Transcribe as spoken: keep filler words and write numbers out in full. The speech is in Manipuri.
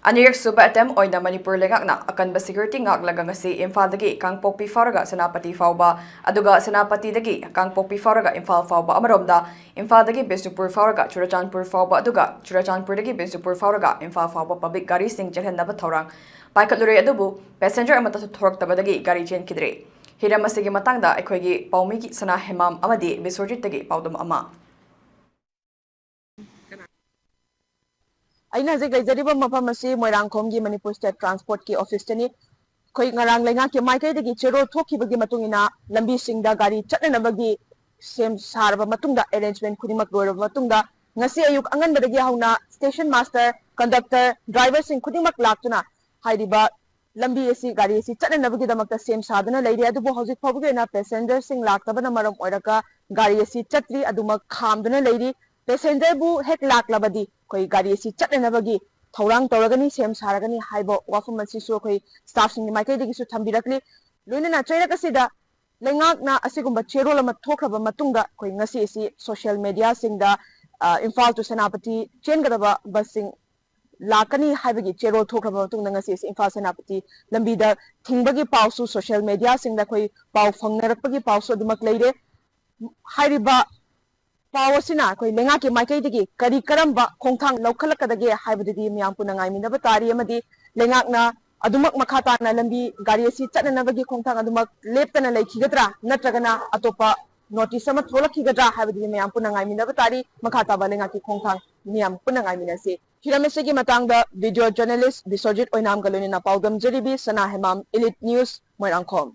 ꯑꯅꯤꯔꯛ ꯁꯨꯕ ꯑꯦꯇꯦꯝ ꯑꯣꯏꯅ ꯃꯅꯤꯄꯨꯔ ꯂꯩꯉꯥꯛꯅ ꯑꯀꯟꯕ ꯁꯦꯀ꯭ꯌꯨꯔꯤꯇꯤ ꯉꯥꯛꯂꯒ ꯉꯁꯤ ꯏꯝꯐꯥꯜꯗꯒꯤ ꯀꯥꯡꯄꯣꯛꯄꯤ ꯐꯥꯎꯔꯒ ꯁꯦꯅꯥꯄꯇꯤ ꯐꯥꯎꯕ, ꯑꯗꯨꯒ ꯁꯦꯅꯥꯄꯇꯤꯗꯒꯤ ꯀꯥꯡꯄꯣꯛꯄꯤ ꯐꯥꯎꯔꯒ ꯏꯝꯐꯥꯜ ꯐꯥꯎꯕ ꯑꯃꯔꯣꯝꯗ, ꯏꯝꯐꯥꯜꯗꯒꯤ ꯕꯤꯁꯅꯨꯄꯨꯔ ꯐꯥꯎꯔꯒ ꯆꯨꯔꯆꯥꯟꯄꯨꯔ ꯐꯥꯎꯕ, ꯑꯗꯨꯒ ꯆꯨꯔꯆꯥꯟꯄꯨꯔꯗꯒꯤ ꯕꯤꯁꯅꯨꯄꯨꯔ ꯐꯥꯎꯔꯒ ꯏꯝꯐꯥꯜ ꯐꯥꯎꯕ ꯄꯕ꯭ꯂꯤꯛ ꯒꯥꯔꯤꯁꯤꯡ ꯆꯦꯜꯍꯟꯅꯕ ꯊꯧꯔꯥꯡ ꯄꯥꯏꯈꯠꯂꯨꯔꯦ, ꯑꯗꯨꯕꯨ ꯄꯦꯁꯦꯟꯖꯔ ꯑꯃꯠꯇꯁꯨ ꯊꯣꯔꯛꯇꯕꯗꯒꯤ ꯒꯥꯔꯤ ꯆꯦꯟꯈꯤꯗ꯭ꯔꯦ꯫ ꯍꯤꯔꯝ ꯑꯁꯤꯒꯤ ꯃꯇꯥꯡꯗ ꯑꯩꯈꯣꯏꯒꯤ ꯄꯥꯎꯃꯤꯒꯤ ꯁꯅꯥ ꯍꯦꯃꯥꯝ ꯑꯃꯗꯤ ꯕꯤꯁ꯭ꯋꯖꯤꯠꯇꯒꯤ ꯄꯥꯎꯗꯝ ꯑꯃ꯫ ꯑꯩꯅ ꯍꯧꯖꯤꯛ ꯂꯩꯖꯔꯤꯕ ꯃꯐꯝ ꯑꯁꯤ ꯃꯣꯏꯔꯥꯡꯈꯣꯝꯒꯤ ꯃꯅꯤꯄꯨꯔ ꯁ꯭ꯇꯦꯠ ꯇ꯭ꯔꯥꯟꯁꯄꯣꯔꯠꯀꯤ ꯑꯣꯐꯤꯁꯇꯅꯤ꯫ ꯑꯩꯈꯣꯏ ꯉꯔꯥꯡ ꯂꯩꯉꯥꯛꯀꯤ ꯃꯥꯏꯀꯩꯗꯒꯤ ꯆꯦꯔꯣꯜ ꯊꯣꯛꯈꯤꯕꯒꯤ ꯃꯇꯨꯡ ꯏꯟꯅ ꯂꯝꯕꯤꯁꯤꯡꯗ ꯒꯥꯔꯤ ꯆꯠꯅꯅꯕꯒꯤ ꯁꯦꯝ ꯁꯥꯔꯕ ꯃꯇꯨꯡꯗ, ꯑꯦꯔꯦꯟꯖꯃꯦꯟ ꯈꯨꯗꯤꯡꯃꯛ ꯂꯣꯏꯔꯕ ꯃꯇꯨꯡꯗ, ꯉꯁꯤ ꯑꯌꯨꯛ ꯑꯉꯟꯕꯗꯒꯤ ꯍꯧꯅ ꯁ꯭ꯇꯦꯁꯟ ꯃꯥꯁꯇꯔ, ꯀꯟꯗꯛꯇꯔ, ꯗ꯭ꯔꯥꯏꯚꯔꯁꯤꯡ ꯈꯨꯗꯤꯡꯃꯛ ꯂꯥꯛꯇꯨꯅ ꯍꯥꯏꯔꯤꯕ ꯂꯝꯕꯤ ꯑꯁꯤ ꯒꯥꯔꯤ ꯑꯁꯤ ꯆꯠꯅꯅꯕꯒꯤꯗꯃꯛꯇ ꯁꯦꯝ ꯁꯥꯗꯨꯅ ꯂꯩꯔꯤ꯫ ꯑꯗꯨꯕꯨ ꯍꯧꯖꯤꯛ ꯐꯥꯎꯕꯒꯤ ꯑꯣꯏꯅ ꯄꯦꯁꯦꯟꯖꯔꯁꯤꯡ ꯂꯥꯛꯇꯕꯅ ꯃꯔꯝ ꯑꯣꯏꯔꯒ ꯒꯥꯔꯤ ꯑꯁꯤ ꯆꯠꯇ꯭ꯔꯤ, ꯑꯗꯨꯃꯛ ꯈꯥꯝꯗꯨꯅ ꯂꯩꯔꯤ꯫ ꯄꯦꯁꯦꯟꯖꯔꯕꯨ ꯍꯦꯛ ꯂꯥꯛꯂꯕꯗꯤ ꯑꯩꯈꯣꯏ ꯒꯥꯔꯤ ꯑꯁꯤ ꯆꯠꯅꯅꯕꯒꯤ ꯊꯧꯔꯥꯡ ꯇꯧꯔꯒꯅꯤ, ꯁꯦꯝ ꯁꯥꯔꯒꯅꯤ ꯍꯥꯏꯕ ꯋꯥꯐꯝ ꯑꯁꯤꯁꯨ ꯑꯩꯈꯣꯏ ꯁ꯭ꯇꯥꯐꯁꯤꯡꯒꯤ ꯃꯥꯏꯀꯩꯗꯒꯤꯁꯨ ꯊꯝꯕꯤꯔꯛꯂꯤ꯫ ꯂꯣꯏꯅꯅ ꯆꯩꯔꯛ ꯑꯁꯤꯗ ꯂꯩꯉꯥꯛꯅ ꯑꯁꯤꯒꯨꯝꯕ ꯆꯦꯔꯣꯜ ꯑꯃ ꯊꯣꯛꯈ꯭ꯔꯕ ꯃꯇꯨꯡꯗ ꯑꯩꯈꯣꯏ ꯉꯁꯤ ꯑꯁꯤ ꯁꯣꯁꯤꯌꯦꯜ ꯃꯦꯗꯤꯌꯥꯁꯤꯡꯗ, ꯑ, ꯏꯝꯐꯥꯜ to ꯁꯦꯅꯥꯄꯇꯤ ꯆꯦꯟꯒꯗꯕ ꯕꯁꯁꯤꯡ ꯂꯥꯛꯀꯅꯤ ꯍꯥꯏꯕꯒꯤ ꯆꯦꯔꯣꯜ ꯊꯣꯛꯈ꯭ꯔꯕ ꯃꯇꯨꯡꯗ ꯉꯁꯤ ꯑꯁꯤ ꯏꯝꯐꯥꯜ ꯁꯦꯅꯥꯄꯇꯤ ꯂꯝꯕꯤꯗ ꯊꯤꯡꯕꯒꯤ ꯄꯥꯎꯁꯨ ꯁꯣꯁꯤꯌꯦꯜ ꯃꯦꯗꯤꯌꯥꯁꯤꯡꯗ ꯑꯩꯈꯣꯏ ꯄꯥꯎ ꯐꯪꯅꯔꯛꯄꯒꯤ ꯄꯥꯎꯁꯨ ꯑꯗꯨꯃꯛ ꯂꯩꯔꯦ꯫ ꯍꯥꯏꯔꯤꯕ ꯄꯥꯎ ꯑꯁꯤꯅ ꯑꯩꯈꯣꯏ ꯂꯩꯉꯥꯛꯀꯤ ꯃꯥꯏꯀꯩꯗꯒꯤ ꯀꯔꯤ ꯀꯔꯝꯕ ꯈꯣꯡꯊꯥꯡ ꯂꯧꯈꯠꯂꯛꯀꯗꯒꯦ ꯍꯥꯏꯕꯗꯨꯗꯤ ꯃꯤꯌꯥꯝ ꯄꯨꯟꯅ ꯉꯥꯏꯃꯤꯟꯅꯕ ꯇꯥꯔꯤ, ꯑꯃꯗꯤ ꯂꯩꯉꯥꯛꯅ ꯑꯗꯨꯃꯛ ꯃꯈꯥ ꯇꯥꯅ ꯂꯝꯕꯤ ꯒꯥꯔꯤ ꯑꯁꯤ ꯆꯠꯅꯅꯕꯒꯤ ꯈꯣꯡꯊꯥꯡ ꯑꯗꯨꯃꯛ ꯂꯦꯞꯇꯅ ꯂꯩꯈꯤꯒꯗ꯭ꯔꯥ, ꯅꯠꯇ꯭ꯔꯒꯅ ꯑꯇꯣꯞꯄ ꯅꯣꯇꯤꯁ ꯑꯃ ꯊꯣꯛꯂꯛꯈꯤꯒꯗ꯭ꯔꯥ ꯍꯥꯏꯕꯗꯨꯗꯤ ꯃꯌꯥꯝ ꯄꯨꯟꯅ ꯉꯥꯏꯃꯤꯟꯅꯕ ꯇꯥꯔꯤ꯫ ꯃꯈꯥ ꯇꯥꯕ ꯂꯩꯉꯥꯛꯀꯤ ꯈꯣꯡꯊꯥꯡ ꯃꯤꯌꯥꯝ ꯄꯨꯟꯅ ꯉꯥꯏꯃꯤꯟꯅꯁꯤ꯫ ꯍꯤꯔꯝ ꯑꯁꯤꯒꯤ ꯃꯇꯥꯡꯗ ꯚꯤꯗꯤꯑꯣ ꯖꯔꯅꯦꯂꯤꯁ꯭ꯠ ꯕꯤꯁ꯭ꯋꯖꯤꯠ ꯑꯣꯏꯅꯥꯝꯒ ꯂꯣꯏꯅꯅ ꯄꯥꯎꯗꯝꯖꯔꯤꯕꯤ ꯁꯅꯥ ꯍꯦꯃꯥꯝ, ꯏꯂꯤꯠ ꯅ꯭ꯌꯨꯁ, ꯃꯣꯏꯔꯥꯡꯈꯣꯝ꯫